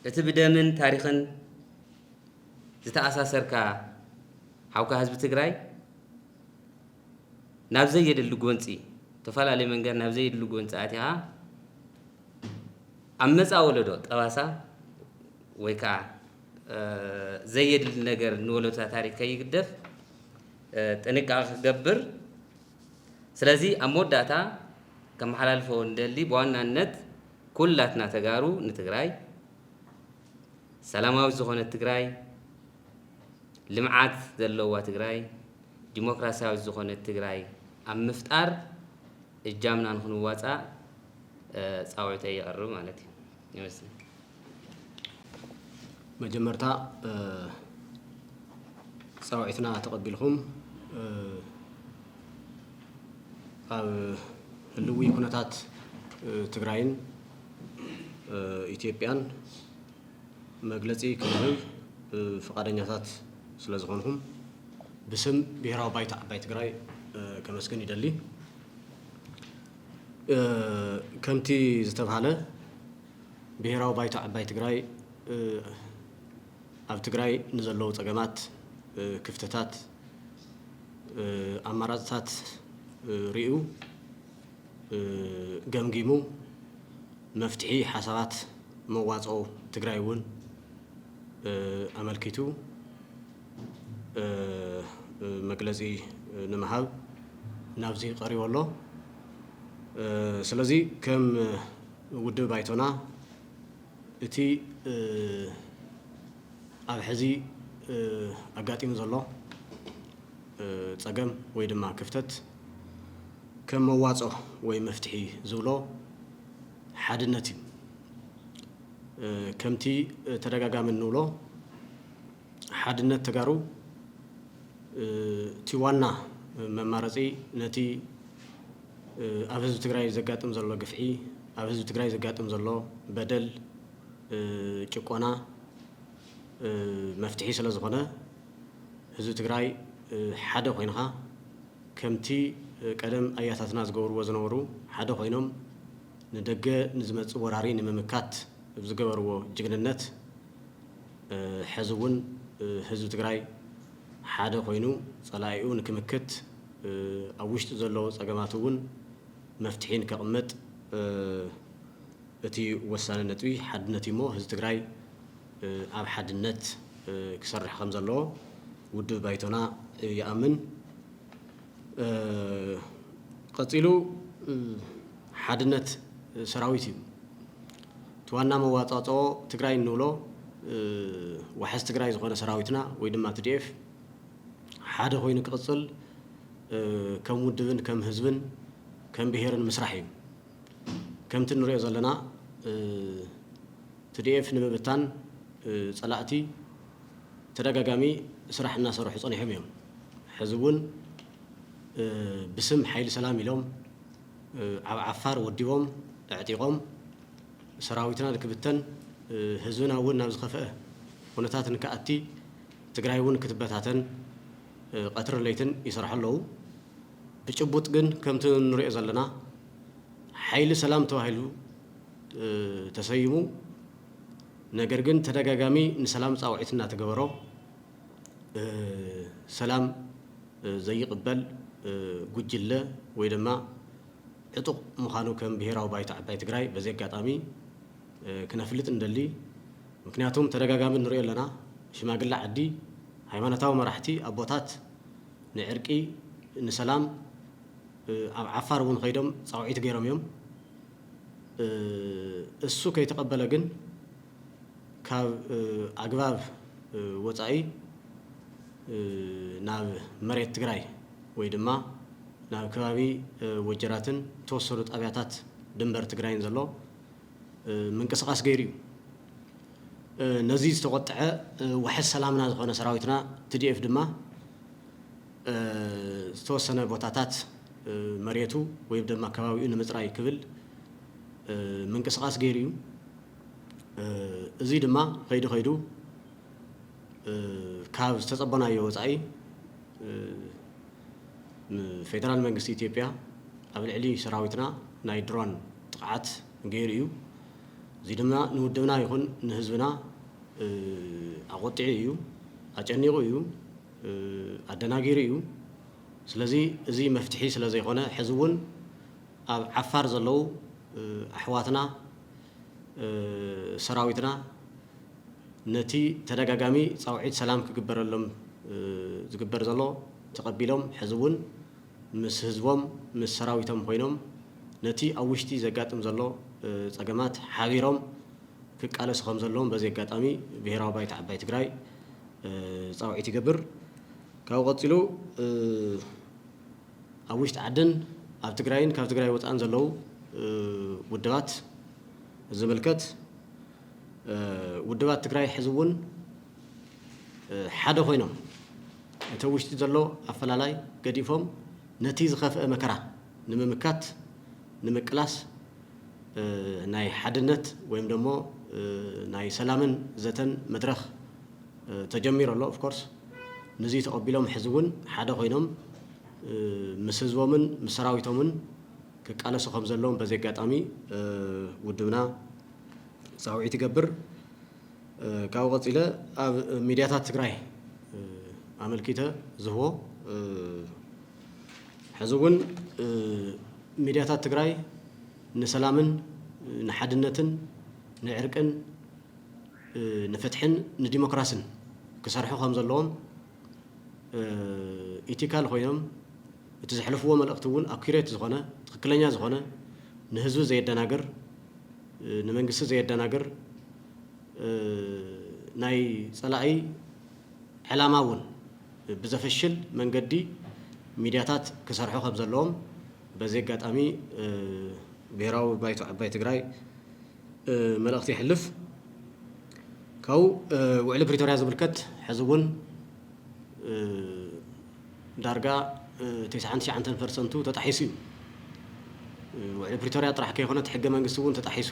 እቲ ብደምን ታሪኽን ዝተኣሳሰርካ ሓውካ ህዝቢ ትግራይ ናብ ዘየድሊ ጎንፂ፣ ዝተፈላለየ መንገዲ ናብ ዘየድሊ ጎንፂ ኣቲኻ ኣብ መጻ ወለዶ ጠባሳ ወይ ከዓ፣ እ፣ ዘየድሊ ነገር ንወለዶታት ታሪኽ ከይግደፍ፣ እ፣ ጥንቃቐ ክገብር። ስለዚ ኣብ መወዳእታ ከመሓላልፎ እንደሊ ብዋናነት ኩላትና ተጋሩ ንትግራይ ሰላማዊት ዝኾነት ትግራይ፣ ልምዓት ዘለዋ ትግራይ፣ ዲሞክራሲያዊት ዝኾነት ትግራይ ኣብ ምፍጣር እጃምና ንክንዋፃእ፣ እ፣ ፃውዒተይ የቕርብ ማለት እዩ። ይመስል። መጀመርታ፣ እ፣ ፃውዒትና ተቐቢልኩም፣ እ፣ ኣብ ህልዊ ኩነታት፣ እ፣ ትግራይን፣ እ፣ ኢትዮጵያን መግለጺ ክህብ፣ እ፣ ፍቓደኛታት ስለ ዝኾንኩም ብስም ብሄራዊ ባይቶ ዓባይ ትግራይ፣ እ፣ ከመስግን ይደሊ። እ፣ ከምቲ ዝተብሃለ ብሄራዊ ባይቶ ዓባይ ትግራይ፣ እ፣ ኣብ ትግራይ ንዘለዉ ጸገማት፣ እ፣ ክፍተታት፣ እ፣ ኣማራጽታት፣ እ፣ ርእዩ፣ እ፣ ገምጊሙ መፍትሒ ሓሳባት መዋጽኦ ትግራይ እውን፣ እ፣ ኣመልኪቱ፣ እ፣ እ፣ መግለጺ፣ እ፣ ንምሃብ ናብዚ ቀሪቡ ኣሎ። እ፣ ስለዚ ከም ውድብ ባይቶና እቲ፣ እ፣ ኣብ ሕዚ፣ እ፣ ኣጋጢሙ ዘሎ፣ እ፣ ጸገም ወይ ድማ ክፍተት ከም መዋጽኦ ወይ መፍትሒ ዝብሎ ሓድነት እዩ። እ፣ ከምቲ፣ እ፣ ተደጋጋሚ እንብሎ ሓድነት ተጋሩ፣ እ፣ እቲ ዋና መማረጺ ነቲ፣ እ፣ ኣብ ህዝቢ ትግራይ ዘጋጥም ዘሎ ግፍዒ፣ ኣብ ህዝቢ ትግራይ ዘጋጥም ዘሎ በደል፣ እ፣ ጭቆና፣ እ፣ መፍትሒ ስለ ዝኾነ ህዝቢ ትግራይ፣ እ፣ ሓደ ኮይንኻ ከምቲ፣ እ፣ ቀደም ኣያታትና ዝገብርዎ ዝነበሩ ሓደ ኮይኖም ንደገ ንዝመጽእ ወራሪ ንምምካት ኣብ ዝገበርዎ ጅግንነት፣ እ፣ ሕዚ እውን፣ እ፣ ህዝቢ ትግራይ ሓደ ኮይኑ ጸላኢኡ ንክምክት፣ እ፣ ኣብ ውሽጢ ዘለዉ ጸገማት እውን መፍትሒ ንከቕምጥ፣ እ፣ እቲ ወሳኒ ነጥቢ ሓድነት እዩ እሞ ህዝቢ ትግራይ፣ እ፣ ኣብ ሓድነት፣ እ፣ ክሰርሕ ከም ዘለዎ ውድብ ባይቶና፣ እ፣ ይኣምን። እ፣ ቀጺሉ፣ እ፣ ሓድነት ሰራዊት እዩ። እቲ ዋና መዋጻጽኦ ትግራይ እንብሎ፣ እ፣ ዋሕስ ትግራይ ዝኾነ ሰራዊትና ወይ ድማ ቲ ዲ ኤፍ ሓደ ኮይኑ ክቕጽል፣ እ፣ ከም ውድብን ከም ህዝብን ከም ብሄርን ምስራሕ እዩ። ከምቲ ንሪኦ ዘለና፣ እ፣ ቲ ዲ ኤፍ ንምብታን፣ እ፣ ጸላእቲ ተደጋጋሚ ስራሕ እናሰርሑ ጸኒሖም እዮም። ሕዚ እውን፣ እ፣ ብስም ሓይሊ ሰላም ኢሎም፣ እ፣ ኣብ ዓፋር ወዲቦም፣ ኣዕጢቖም፣ ሰራዊትና ንክብተን፣ እ፣ ህዝብና እውን ናብ ዝኸፍአ ኩነታት ንክኣቲ፣ ትግራይ እውን ክትበታተን፣ እ፣ ቀትርን ለይትን ይሰርሑ ኣለዉ። ብጭቡጥ ግን ከምቲ ንሪኦ ዘለና ሓይሊ ሰላም ተባሂሉ፣ እ፣ ተሰይሙ፣ ነገር ግን ተደጋጋሚ ንሰላም ጻውዒት እናተገበሮ፣ እ፣ ሰላም፣ እ፣ ዘይቕበል፣ እ፣ ጉጅለ ወይ ድማ ዕጡቕ ምዃኑ ከም ብሄራዊ ባይቶ ዓባይ ትግራይ በዚ ኣጋጣሚ፣ እ፣ ክነፍልጥ እንደሊ። ምክንያቱም ተደጋጋሚ ንሪኦ ኣለና፣ ሽማግለ ዓዲ፣ ሃይማኖታዊ መራሕቲ፣ ኣቦታት ንዕርቂ፣ ንሰላም፣ እ፣ ኣብ ዓፋር እውን ከይዶም ጻውዒት ገይሮም እዮም። እ፣ እሱ ከይተቐበለ ግን ካብ፣ እ፣ ኣግባብ፣ እ፣ ወጻኢ፣ እ፣ ናብ መሬት ትግራይ ወይ ድማ ናብ ከባቢ ወጀራትን ተወሰኑ ጣብያታት ድንበር ትግራይን ዘሎ ምንቅስቃስ ገይሩ እዩ። ነዚ ዝተቆጠዐ ዋሕስ ሰላምና ዝኾነ ሰራዊትና ቲ ዲ ኤፍ ድማ ዝተወሰነ ቦታታት መሬቱ ወይ ድማ ከባቢኡ ንምፅራይ ክብል ምንቅስቃስ ገይሩ እዩ። እዚ ድማ ከይዱ ከይዱ ካብ ዝተጸበናዮ ወጻኢ ፌደራል መንግስቲ ኢትዮጵያ ኣብ ልዕሊ ሰራዊትና ናይ ድሮን ጥቕዓት ገይሩ እዩ። እዚ ድማ ንውድብና ይኹን ንህዝብና ኣቆጢዑ እዩ፣ ኣጨኒቑ እዩ፣ ኣደናጊሩ እዩ። ስለዚ እዚ መፍትሒ ስለ ዘይኮነ ሕዚ እውን ኣብ ዓፋር ዘለዉ ኣሕዋትና ሰራዊትና ነቲ ተደጋጋሚ ጻውዒት ሰላም ክግበረሎም ዝግበር ዘሎ ተቐቢሎም ሕዚ እውን ምስ ህዝቦም ምስ ሰራዊቶም ኮይኖም ነቲ ኣብ ውሽጢ ዘጋጥም ዘሎ ጸገማት ሓቢሮም ክቃለሱ ከም ዘለዎም በዚ ኣጋጣሚ ብሄራዊ ባይቶ ዓባይ ትግራይ ጻውዒት ይገብር። ካብኡ ቀጺሉ ኣብ ውሽጢ ዓድን ኣብ ትግራይን ካብ ትግራይ ወፃእን ዘለዉ ውድባት ዝምልከት ውድባት ትግራይ ሕዚ እውን ሓደ ኮይኖም እቲ ውሽጢ ዘሎ ኣፈላላይ ገዲፎም ነቲ ዝኸፍአ መከራ ንምምካት ንምቅላስ ናይ ሓድነት ወይም ደሞ ናይ ሰላምን ዘተን መድረኽ ተጀሚሩ ኣሎ። ኦፍኮርስ ንዚ ተቐቢሎም ሕዚ እውን ሓደ ኮይኖም ምስ ህዝቦምን ምስ ሰራዊቶምን ክቃለሱ ከም ዘለዎም በዚ ኣጋጣሚ ውድብና ፃውዒት ይገብር። ካብኡ ቀፂለ ኣብ ሚድያታት ትግራይ ኣመልኪተ ዝህቦ ሕዚ እውን ሚድያታት ትግራይ ንሰላምን ንሓድነትን ንዕርቅን ንፍትሕን ንዲሞክራስን ክሰርሑ ከም ዘለዎም ኢቲካል ኮይኖም እቲ ዘሕልፍዎ መልእኽቲ እውን ኣኩሬት ዝኾነ ትኽክለኛ ዝኾነ ንህዝቢ ዘየደናግር ንመንግስቲ ዘየደናግር ናይ ፀላኢ ዕላማ እውን ብዘፈሽል መንገዲ ሚድያታት ክሰርሑ ከም ዘለዎም በዚ ኣጋጣሚ ብሄራዊ ባይቶ ዓባይ ትግራይ መልእኽቲ የሕልፍ። ካብኡ ውዕሊ ፕሪቶርያ ዝምልከት ሕዚ እውን ዳርጋ ተስዓን ትሽዓተን ፐርሰንቱ ተጣሒሱ እዩ። ውዕሊ ፕሪቶርያ ጥራሕ ከይኮነ እቲ ሕገ መንግስቲ እውን ተጣሒሱ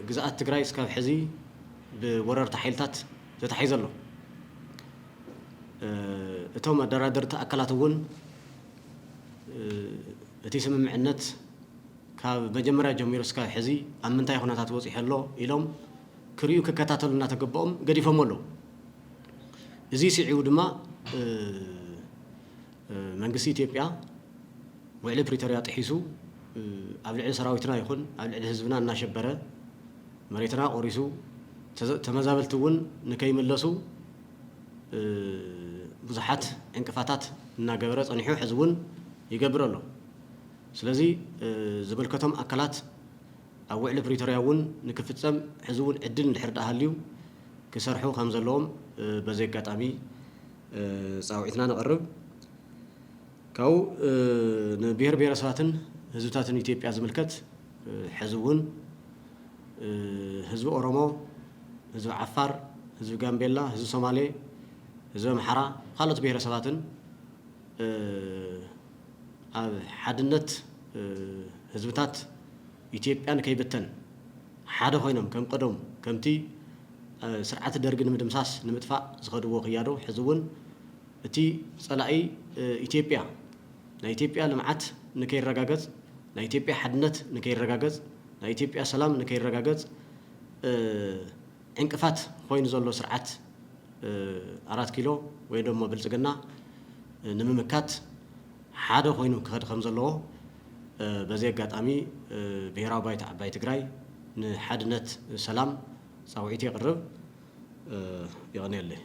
ግዝኣት ትግራይ እስካብ ሕዚ ብወረርቲ ሓይልታት ተታሒዙ ኣሎ። እቶም ኣደራደርቲ ኣካላት እውን እቲ ስምምዕነት ካብ መጀመርያ ጀሚሩ እስካብ ሕዚ ኣብ ምንታይ ኩነታት በፂሑ ኣሎ ኢሎም ክርእዩ ክከታተሉ እናተገበኦም ገዲፎም ኣለዉ። እዚ ስዒቡ ድማ መንግስቲ ኢትዮጵያ ውዕሊ ፕሪቶርያ ጥሒሱ ኣብ ልዕሊ ሰራዊትና ይኹን ኣብ ልዕሊ ህዝብና እናሸበረ መሬትና ቆሪሱ ተመዛበልቲ እውን ንከይምለሱ ብዙሓት ዕንቅፋታት እናገበረ ፀኒሑ ሕዚ እውን ይገብር ኣሎ። ስለዚ ዝምልከቶም ኣካላት ኣብ ውዕሊ ፕሪቶርያ እውን ንክፍፀም ሕዚ እውን ዕድል እንድሕር ደኣ ሃልዩ ክሰርሑ ከም ዘለዎም በዚ ኣጋጣሚ ፃውዒትና ነቕርብ። ካብኡ ንብሔር ብሔረሰባትን ህዝብታትን ኢትዮጵያ ዝምልከት ሕዚ እውን ህዝቢ ኦሮሞ፣ ህዝቢ ዓፋር፣ ህዝቢ ጋምቤላ፣ ህዝቢ ሶማሌ፣ ህዝቢ ኣምሓራ፣ ካልኦት ብሔረሰባትን ኣብ ሓድነት ህዝብታት ኢትዮጵያ ንከይብተን ሓደ ኮይኖም ከም ቀደሙ ከምቲ ስርዓት ደርጊ ንምድምሳስ ንምጥፋእ ዝኸድዎ ክያዶ ሕዚ እውን እቲ ፀላኢ ኢትዮጵያ ናይ ኢትዮጵያ ልምዓት ንከይረጋገፅ ናይ ኢትዮጵያ ሓድነት ንከይረጋገፅ ናይ ኢትዮጵያ ሰላም ንከይረጋገፅ ዕንቅፋት ኮይኑ ዘሎ ስርዓት ኣራት ኪሎ ወይ ደሞ ብልፅግና ንምምካት ሓደ ኮይኑ ክኸድ ከም ዘለዎ በዚ ኣጋጣሚ ብሄራዊ ባይቶ ዓባይ ትግራይ ንሓድነት ሰላም ፃውዒት የቕርብ። የቐንየለይ።